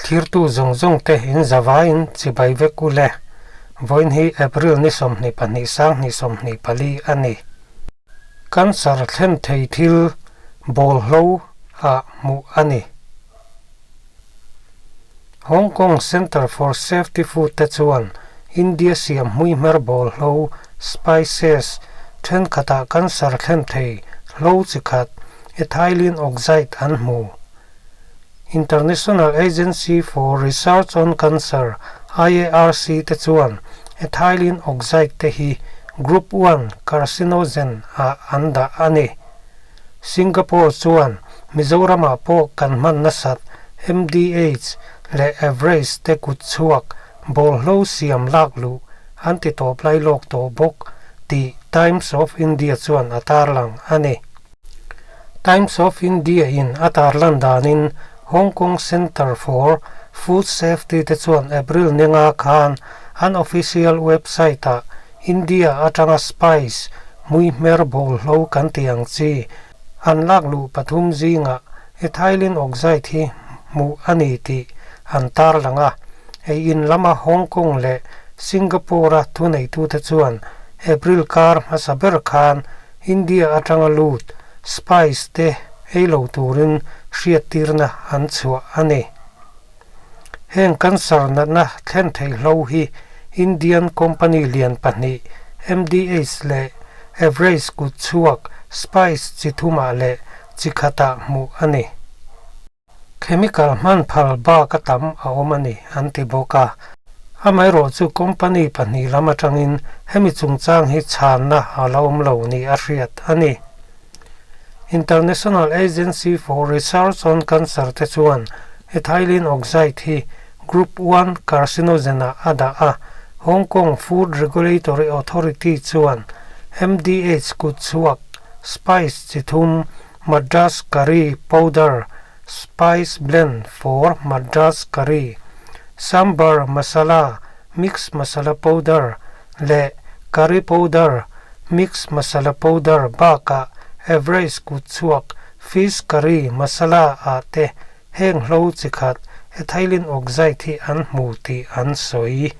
Thlirtu zawng zawng te in zavaiin chibai vek u le. Vawiin hi April ni 22 2024 a ni. Cancer thlen thei thil bawlhlo ah hmuh a ni. Hong Kong Centre for Safety Food te chuan India siam hmuihmer bawlhlo, spices, thenkhatah cancer thlen thei hlo chi khat, ethylene oxide an hmu. International Agency for Research on Cancer, IARC, te chuan ethylene oxide te hi Group One carcinogen ah an dah a ni. Singapore chuan Mizoramah pawh kan hman nasat MDH leh Everest te kut chhuak bawlhlo siam lak luh an ti tawp lai lawk tawh bawk tih Times of India chuan a tarlang a ni. Times of India in a tarlan danin Hong Kong Centre for Food Safety te chuan April ninga khan an official website ah India atanga spice hmuihmer bawlhlo kan tih ang chi an lak luh pathum zingah ethylene oxide hi hmuh a ni tih an tarlang a. Ei in lama Hong Kong leh Singapore-a thuneitute chuan April kar hmasa ber khan India atanga lut spice te ei lo turin hriattirna an chhuah a ni. Heng cancer natna thlen theihlo hi Indian company lian pahnih MDH leh Everest kut chhuak spice chi thumah leh chi khatah hmuh a ni. Chemical hman phal bak a tam a awm a ni an ti bawk a. Amaherawh chu company pahnih lam atangin hemi chungchang hi chhanna a la awm lo ni a hriat a ni. International Agency for Research on Cancer te chuan ethylene oxide hi Group One carcinogen ah a dah a, Hong Kong Food Regulatory Authority chuan MDH kut chhuak spice chi thum Madras curry powder, spice blend for Madras curry, sambar masala, mix masala powder leh curry powder, mix masala powder bakah Everest kut chhuak fish curry masala ah te heng hlo chi khat ethylene oxide hi an hmu tih an sawi.